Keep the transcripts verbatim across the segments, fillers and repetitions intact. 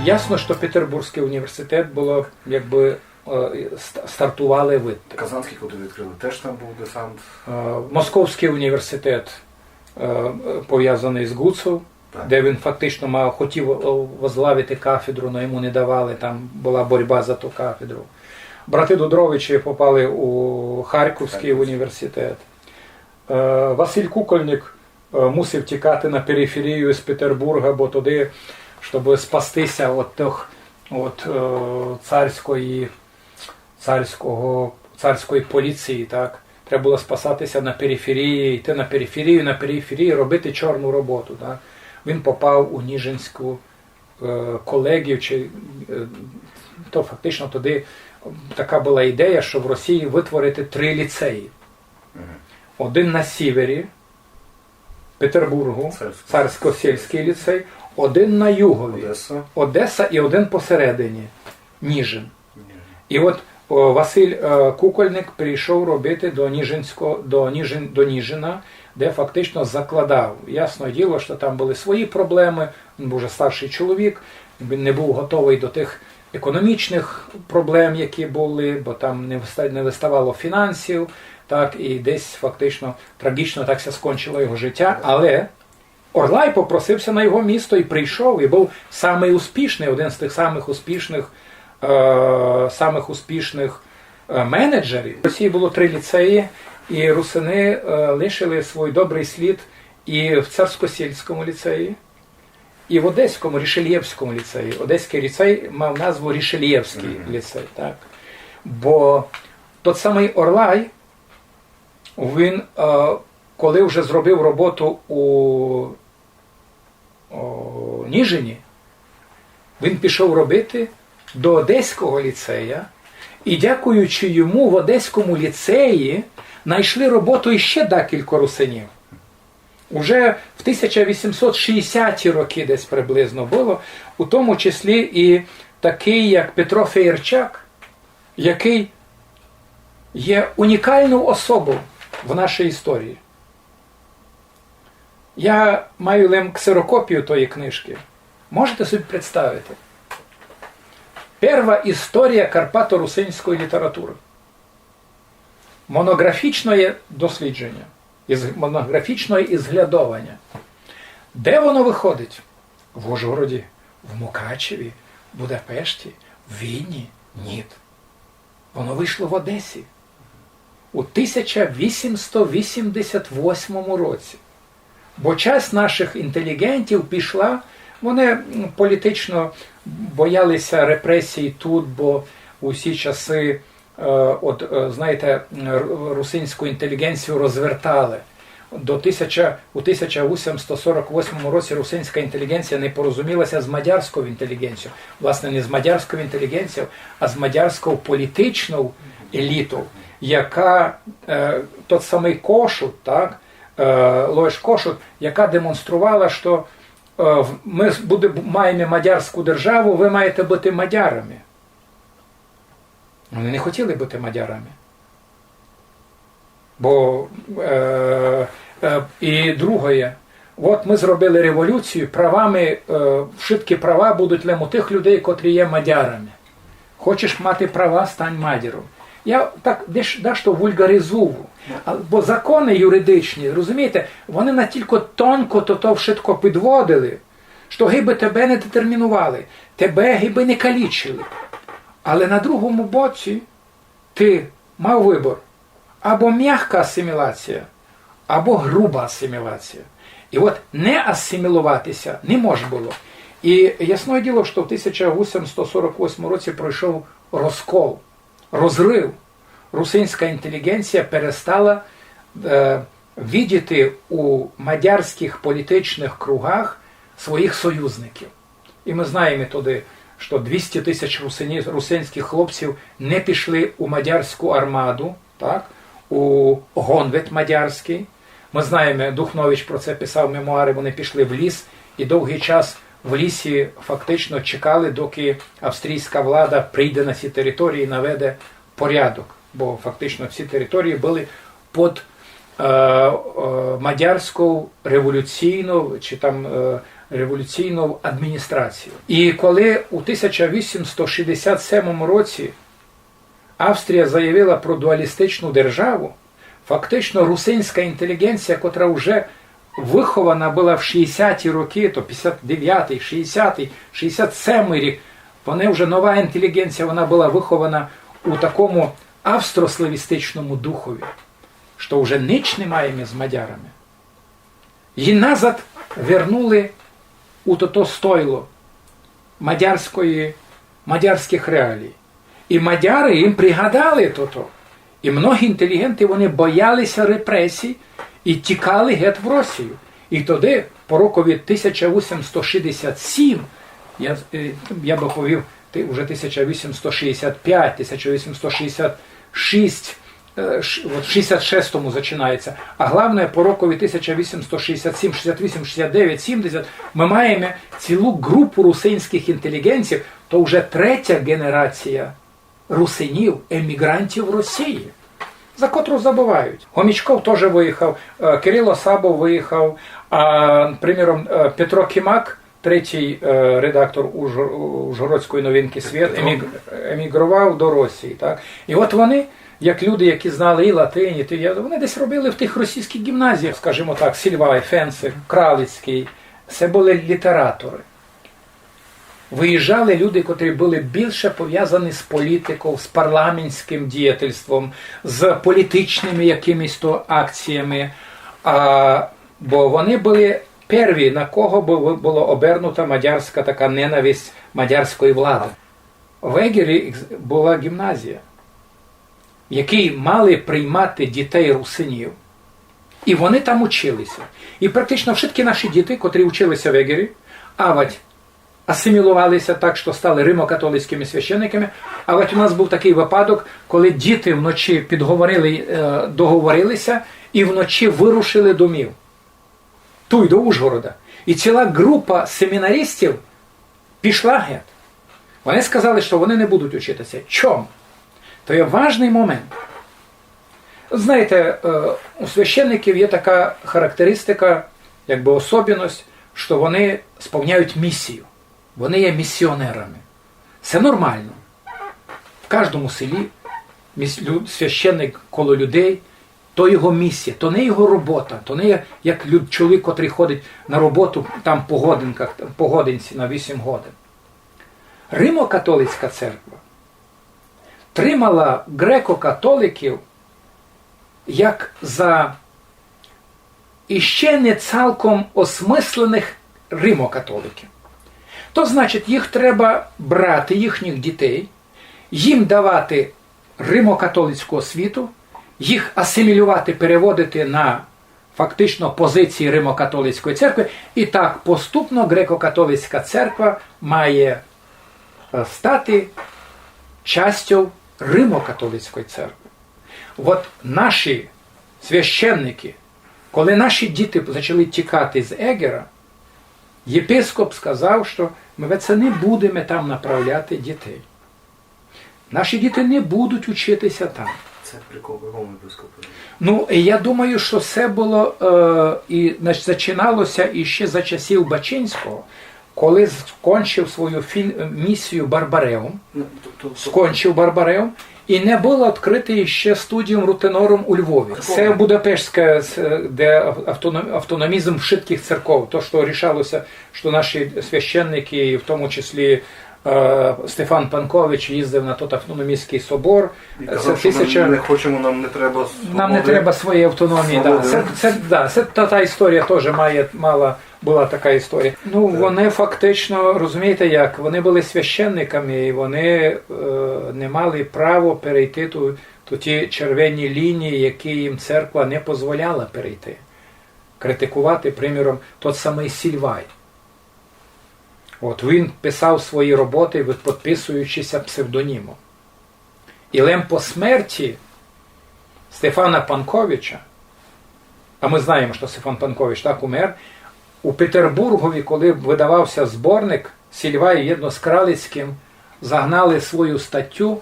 Ясно, што Петербурзькый універзітет было, якбы, е, ст-, стартували выдти. Казанськый, коли відкрыли, теж там быв десант. Е, Московськый універзітет, е, повязаный з Гуцов, Так. де він фактично мав, хотів, е, возглавити кафедру, но йому не давали, там была борьба за ту кафедру. Браты Дудровичі попали у Харківськый Харківськый. універзітет. Е, Василь Кукольник, е, мусив тікати на периферію з Петербурга, бо туды, щоб спастися від тых, від, е, царської, царського, царської поліції, так? Треба было спасатися на периферії, йти на периферію, на периферії робити чорну роботу, так? Він попав у Ніжинську, е, колеґію, чи, е, то фактично туды така была ідея, што в Росії вытворити три ліцеї. Один на сівері Петербургу, Царсько- Царсько-сільськый ліцей, один на югові, Одеса. Одеса і один посередині, Ніжин. І от, о, Василь, е, Кукольник прийшов робити до Ніжинського, до Ніжин-, до Ніжина, де фактично закладав. Ясно діло, што там были свої проблемы, він быв уже старшый чоловік, він не быв готовый до тых економічных проблем, які были, бо там не вста-, не виставало фінансів, так, і десь фактично трагічно так ся скончило його життя. Але Орлай попросився на його місто і прийшов, і быв самый успішный, один з тых самых успішных, е, самых успішных, е, менеджерів. В Росії было три ліцеї, і русины, е, лишили свій добрый слід і в Царсько-сільському ліцеї, і в Одеському Рішельєвському ліцеї. Одеськый ліцей мав назву Рішельєвськый ліцей, так? Бо тот самый Орлай, він, е, коли вже зробив роботу у, у Ніжині, він пішов робити до Одеського ліцея, і, дякуючи йому, в Одеському ліцеї найшли роботу іще декілько русинів. Уже в тисяча вісімсот шістдесяті рокы десь приблизно было, у тому числі і такый, як Петро Феєрчак, якый є унікалнов особов в нашій історії. Я маю лем ксерокопію тої книжкы. Можете собі представити? Перва історія карпаторусинської літературы. Монографічноє дослідженя, із-, монографічноє ізглядованя. Де воно выходить? В Ужгороді, в Мукачеві, в Будапешті, в Відні? Ніт. Воно вышло в Одесі у тисяча вісімсто вісімдесят восьмому році. Бо часть нашых інтеліґентів пішла, вони, м, політично боялися репресій тут, бо у сі часы, е, от, е, знаєте, р-, русинську інтеліґенцію розвертали. До тисяча, у тисяча вісімсто сорок восьмому році русинська інтеліґенція не порозумілася з мадярською інтеліґенцією. Власне, не з мадярською інтеліґенцією, а з мадярською політичною елітою, яка, е, тот самый Кошут, так, е, Лойш Кошут, яка демонструвала, што, е, в-, мы з-, буде-, маєме мадярську державу, вы маєте быти мадярами. Вони не хотіли быти мадярами. Бо, е, е, і другоє, от мы зробили революцію, правами, е, вшыткі права будуть лем у тых людей, котрі є мадярами. Хочеш мати права, стань мадяром. Я так деш-, дашто вульґаризую, а, бо законы юридичні, розумієте, вони натілько тонко то, то вшытко підводили, што гибы тебе не детермінували, тебе гибы не калічили. Але на другому боці ты мав выбор: або мягка асимілація, або груба асимілація. І от не асиміловати ся не мож было. І ясне діло, што в тисяча вісімсто сорок восьмому році пройшов розкол, розрыв. Русинська інтеліґенція перестала, е, видіти у мадярськых політичных кругах своїх союзників. І мы знаєме туды, што двісті тисяч русині-, русинськых хлопців не пішли у мадярську армаду, так, у гонвет мадярськый. Мы знаєме, Духнович про це писав мемуары, вони пішли в ліс, і довгый час в лісі фактично чекали, доки австрійська влада прийде на ці території і наведе порядок. Бо фактично всі території были під, е, е, мадярську революційну чи там, е, революційну адміністрацію. І коли у тисяча вісімсот шістдесят сьомому році Австрія заявила про дуалістичну державу, фактично русинська інтелігенція, котра вже вихована була в шістдесяті роки, то п'ятдесят дев'ятий, шістдесятий, шістдесят сьомий рік, вони вже нова інтелігенція, вона була вихована у такому австрославістичному духові, што вже ніч не маєме з мадярами. Її назад вернули у тото стойло мадярської, мадярських реалій. І мадяри їм пригадали тото. І многі інтелігенти, вони боялися репресій і тікали геть в Росію. І тоді, по рокові тисяча вісімсот шістдесят сім, я, е, я би повів, ти-, уже тисяча вісімсот шістдесят п'ять, тисяча вісімсот шістдесят шість, е, ш-, от в шістдесят шестому починається. А головне, по рокові тисяча вісімсот шістдесят сім, шістдесят вісім, шістдесят дев'ять, сімдесят, ми маємо цілу ґрупу русинських інтелігентів, то вже третя ґенерація русинів, еміґрантів Росії, за котру забувають. Гомічков теж виїхав, е, Кирило Сабов виїхав, а, приміром, е, Петро Кімак, третій, е, редактор Ужгор-, Ужгородської новинки «Світ», Петро. Еміг-, емігровав до Росії, так? І от вони, як люди, які знали і латинь, і ти-, я-, вони десь робили в тих російських гімназіях, скажімо так, Сільвай, Фенцик, Кралицький. Це були літератори. Виїжджали люди, котрі були більше пов'язані з політикою, з парламентським діятельством, з політичними якимись то акціями. А, бо вони були перві, на кого бу-, була обернута мадярська така ненависть мадярської влади. В Егері була гімназія, в якій мали приймати дітей русинів, і вони там училися. І практично всі наші діти, котрі училися в Егері, авать асимілувалися так, що стали римокатолицькими священниками. Авать у нас був такий випадок, коли діти вночі підговорили, е, договорилися і вночі вирушили домів. Туй, до Ужгорода. І ціла ґрупа семінаристів пішла геть. Вони сказали, що вони не будуть учитися. Чому? То є важний момент. Знаєте, е, у священників є така характеристика, якби особливість, що вони сповняють місію. Вони є місіонерами. Це нормално. В кожному селі міс-, лю-, священник коло людей, то його місія, то не його робота, то не є як люд-, чоловік, котрий ходить на роботу там по годинках, по годинці на вісім годин. Римокатолицька церква тримала греко-католиків як за іще не цалком осмысленых римокатоликів. То значить, їх треба брати, їхніх дітей, їм давати римокатолицьку освіту, їх асимілювати, переводити на фактично позиції римокатолицької церкви, і так поступно греко-католицька церква має, е, стати частю римокатолицької церкви. От наші священники, коли наші діти почали тікати з Егера, єпископ сказав, що ми це не будемо там направляти дітей. Наші діти не будуть учитися там. Це при ко-, якому епископові? Ну, я думаю, що це було, е, і нач-, починалося іще за часів Бачинського, коли скончив свою фін-, місію Барбареум, Ну, то, то, то скончив Барбареум, і не було відкрите іще студіум рутенорум у Львові. Какого? Це Будапештське, с-, де ав-, автоном-, автономізм всіх церков, то, що рішалося, що наші священники, і в тому числі, е, Стефан Панкович їздив на тот автономістський собор. І Це казав, що ми тисяча не хочемо, нам не треба Нам не свободи. Треба своєї автономії. Да. Свободи, Це, да? Це, да, це та, та історія теж має, мала, була така історія. Ну, Так. Вони фактично, розумієте як, вони були священниками, і вони, е, не мали право перейти ту, ту ті червені лінії, які їм церква не дозволяла перейти. Критикувати, приміром, тот самий Сільвай. От він писав свої роботи, від-, підписуючися псевдонімом. І лем по смерті Стефана Панковича, а ми знаємо, що Стефан Панкович так умер, у Петербургові, коли видавався зборник, Сільвай єдно з Кралицьким загнали свою статтю,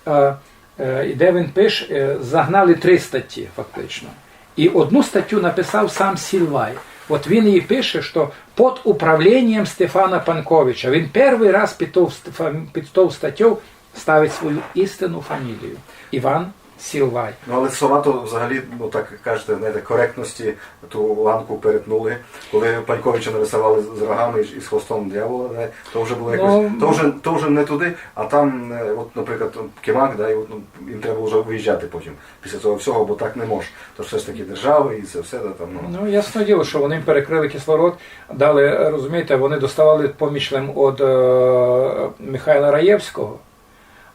е, е, і де він пише, е, загнали три статті, фактично. І одну статтю написав сам Сільвай. От він і пише, що під управлінням Стефана Панковича, він перший раз під ту, ст- фам- під ту статтю ставить свою істинну фамілію. Іван Сілвай. Ну, але слова то взагалі, ну так кажете, знаєте, коректності ту ланку перетнули. Коли Паньковича нарисували з рогами і, і з хвостом дьявола, не, то вже було якось. Ну, то, вже, то вже не туди, а там, е, от, наприклад, Кимак, да, і от, ну, їм треба було вже виїжджати потім після цього всього, бо так не мож. То ж все ж таки держава і це все, да, там, ну. Ну, ясне діло, що вони їм перекрили кислород, дали, розумієте, вони доставали поміч лем від е, Михайла Раєвського,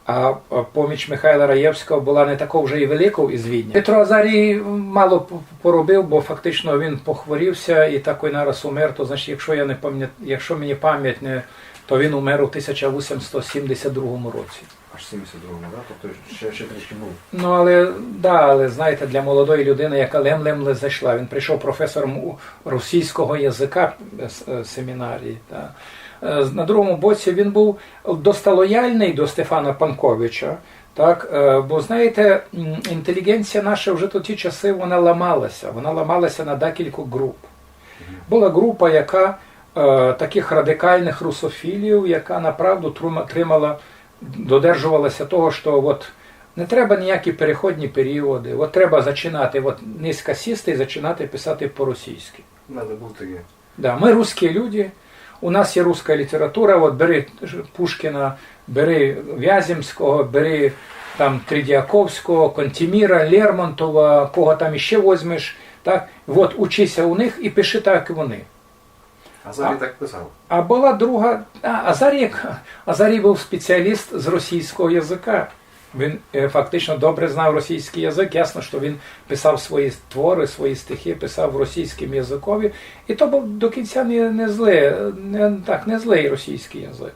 а е, поміч Михайла Раєвського була не такою вже і великою із Відня. Петро Азарій мало п- поробив, бо фактично він похворівся і такий нараз умер, то значить, якщо я не пам'ят... якщо мені пам'ять не, то він умер у тисяча вісімсот сімдесят другому році. Аж сімдесят другому, да? Тобто ще, ще трішки був. Ну, але, да, але знаєте, для молодої людини, яка лем-лем ле зайшла, він прийшов професором у російського язика е, с- е, семінарії. Да. Е, з- На другому боці він був доста лояльний до Стефана Панковича, так, е, бо, знаєте, м, інтелігенція наша вже в ті часи, вона ламалася, вона ламалася на декілька груп. Була група, яка е, таких радикальних русофілів, яка направду трума- тримала, додержувалася того, що от не треба ніякі переходні періоди, от треба зачинати, от низько сісти і зачинати писати по-російськи. Надо бути. Да, мы русские люди, у нас є русская література, от бери Пушкіна, бери Вяземського, бери там Тредяковського, Кантеміра, Лермонтова, кого там іще возьмеш, так? От учися у них і пиши так, як вони. Азарій так писав. А була друга, а, Азарій, як- Азарій був спеціаліст з російського язика. Він е, фактично добре знав російський язик. Ясно, що він писав свої твори, свої стихи, писав в російському язикові. І то був до кінця не, не зле, не, так, не злий російський язик,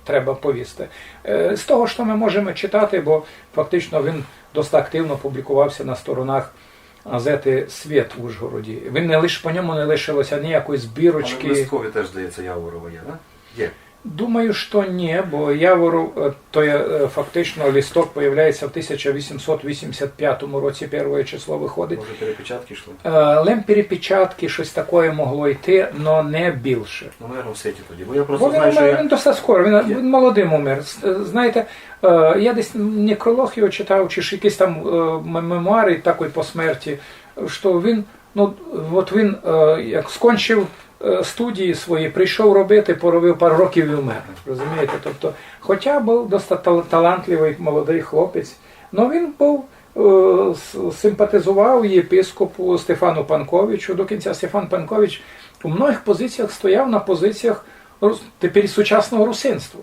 треба повісти. Е, З того, що ми можемо читати, бо фактично він досить активно публікувався на сторонах газети Світ в Ужгороді. Він не лиш по ньому не лишилося ніякої Але в збірочки. Листкові теж, здається, Яворова є, да? Є. Думаю, що ні, бо Яворов, е, то є е, фактично листок появляється в тисяча вісімсот вісімдесят п'ятому році, перше число виходить. Може, перепечатки йшли? Е, Лем перепечатки, щось таке могло йти, але не більше. Ну, наверное, в світі тоді. Бо я Бо просто він, знаю, що умер- я... він досить скоро, він, він молодим умер. С- е, Знаєте, е, я десь некролог його читав, чи ж якийсь там е, м- мемуари такої по смерті, що він, ну, от він е, як скончив е, студії свої, прийшов робити, поробив пару років і вмер. Розумієте? Тобто, хоча був досить тал- талантливий молодий хлопець, але він був е, с- симпатизував єпископу Стефану Панковичу. До кінця Стефан Панкович у многих позиціях стояв на позиціях рус- тепер сучасного русинства.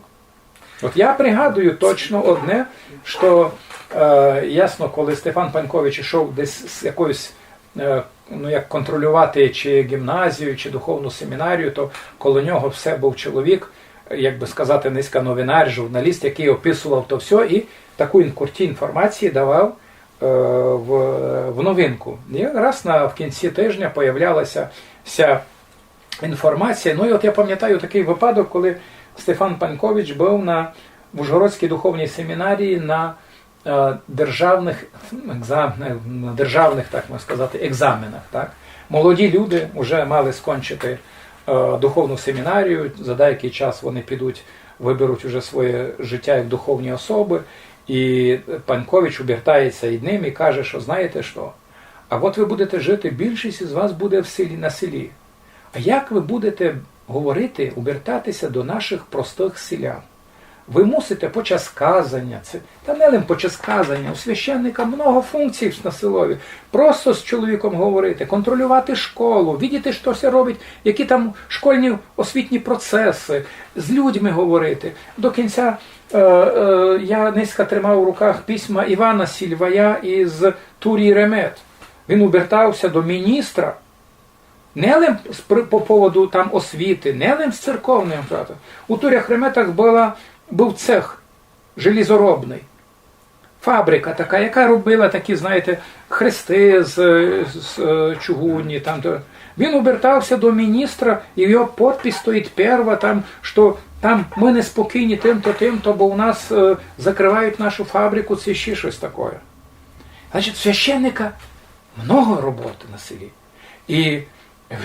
От я пригадую точно одне, що е, ясно, коли Стефан Панкович йшов десь з якоюсь, е, ну як контролювати чи гімназію, чи духовну семінарію, то коло нього все був чоловік, як би сказати, низько новинар, журналіст, який описував то все і таку ін- круті інформації давав е, в, в новинку. І раз на, в кінці тижня появлялася вся інформація. Ну і от я пам'ятаю такий випадок, коли Стефан Панкович був на в Ужгородській духовній семінарії на е, державних екзаменах, на державних, так можна сказати, екзаменах. Так? Молоді люди вже мали скончити е, духовну семінарію, за деякий час вони підуть, виберуть уже своє життя як духовні особи. І Панкович обертається ід ним і каже, що знаєте що, а от ви будете жити, більшість із вас буде в селі, на селі. А як ви будете говорити, обертатися до наших простих селян? Ви мусите по час казання, це, та не лише по час казання, у священника много функцій на селові. Просто з чоловіком говорити, контролювати школу, видіти, що ся робить, які там школьні освітні процеси, з людьми говорити. До кінця е, е, я низько тримав у руках письма Івана Сільвая із Турії Ремет. Він обертався до міністра, не лише з при- по поводу там освіти, не лише з церковним. У Турях Реметах була, був цех железоробний, фабрика така, яка робила такі, знаєте, хрести з, з е, чугунні. Там, то. Він обертався до міністра, і його підпис стоїть перва, там, що там ми неспокійні тим-то, тим-то, бо у нас е, закривають нашу фабрику, це ще щось таке. Значить, священника много роботи на селі. І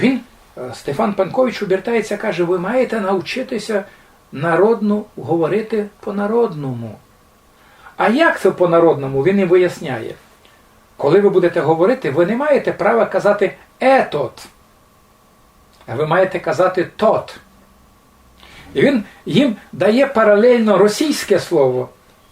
він Е, Стефан Панкович обертається, каже: ви маєте навчитися народну говорити по-народному. А як це по-народному? Він і виясняє. Коли ви будете говорити, ви не маєте права казати етот, а ви маєте казати тот. І він їм дає паралельно російське слово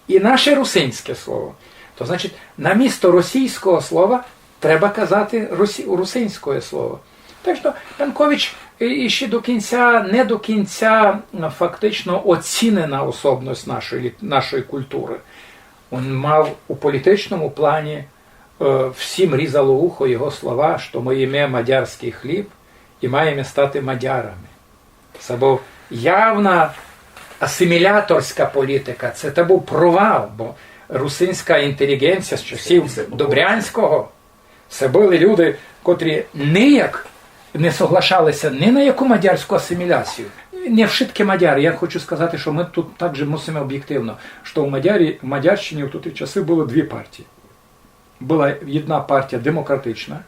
і наше русинське слово. То значить, на місто російського слова треба казати русі... русинське слово. Так що Панкович і- і ще до кінця, не до кінця, м, фактично оцінена особность нашої, нашої культури. Він мав у політичному плані, е, всім різало ухо його слова, що ми їме мадярський хліб і маєме стати мадярами. Це був явна асиміляторська політика, це, це був провал, бо русинська інтелігенція з часів Добрянського, це були люди, котрі ніяк не соглашалися ні на яку мадярську асиміляцію. Не вшыткі мадяри. Я хочу сказати, що ми тут також мусимо об'єктивно, що в Мадярі, в Мадярщині в ті часи було дві партії. Була єдна партія демократична,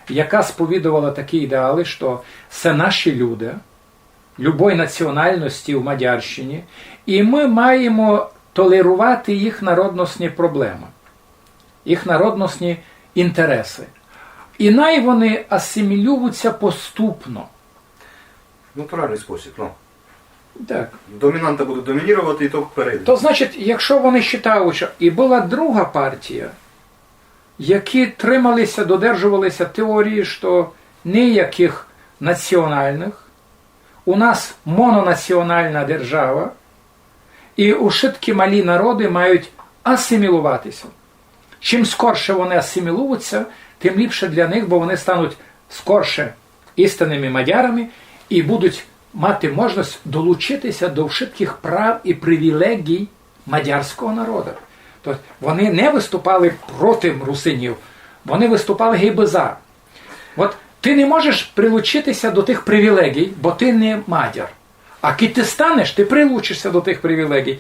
яка сповідувала такі ідеали, що це наші люди, любої національності в Мадярщині, і ми маємо толерувати їх народності проблеми, їх народності інтереси. І най вони асимілюються поступно. Натуральный спосіб, ну. Так. Домінанты будуть домінірувати, і то перейде. То значить, якщо вони вважають, що і була друга партія, які трималися, додержувалися теорії, що ніяких національних, у нас мононаціональна держава, і ушыткі малі народи мають асимілуватися. Чим скорше вони асимілуються, тим ліпше для них, бо вони стануть скорше істинними мадярами і будуть мати можливість долучитися до вшыткых прав і привілегій мадярського народу. Тобто вони не виступали проти русинів, вони виступали гибы за. От ти не можеш прилучитися до тих привілегій, бо ти не мадяр. А коли ти станеш, ти прилучишся до тих привілегій.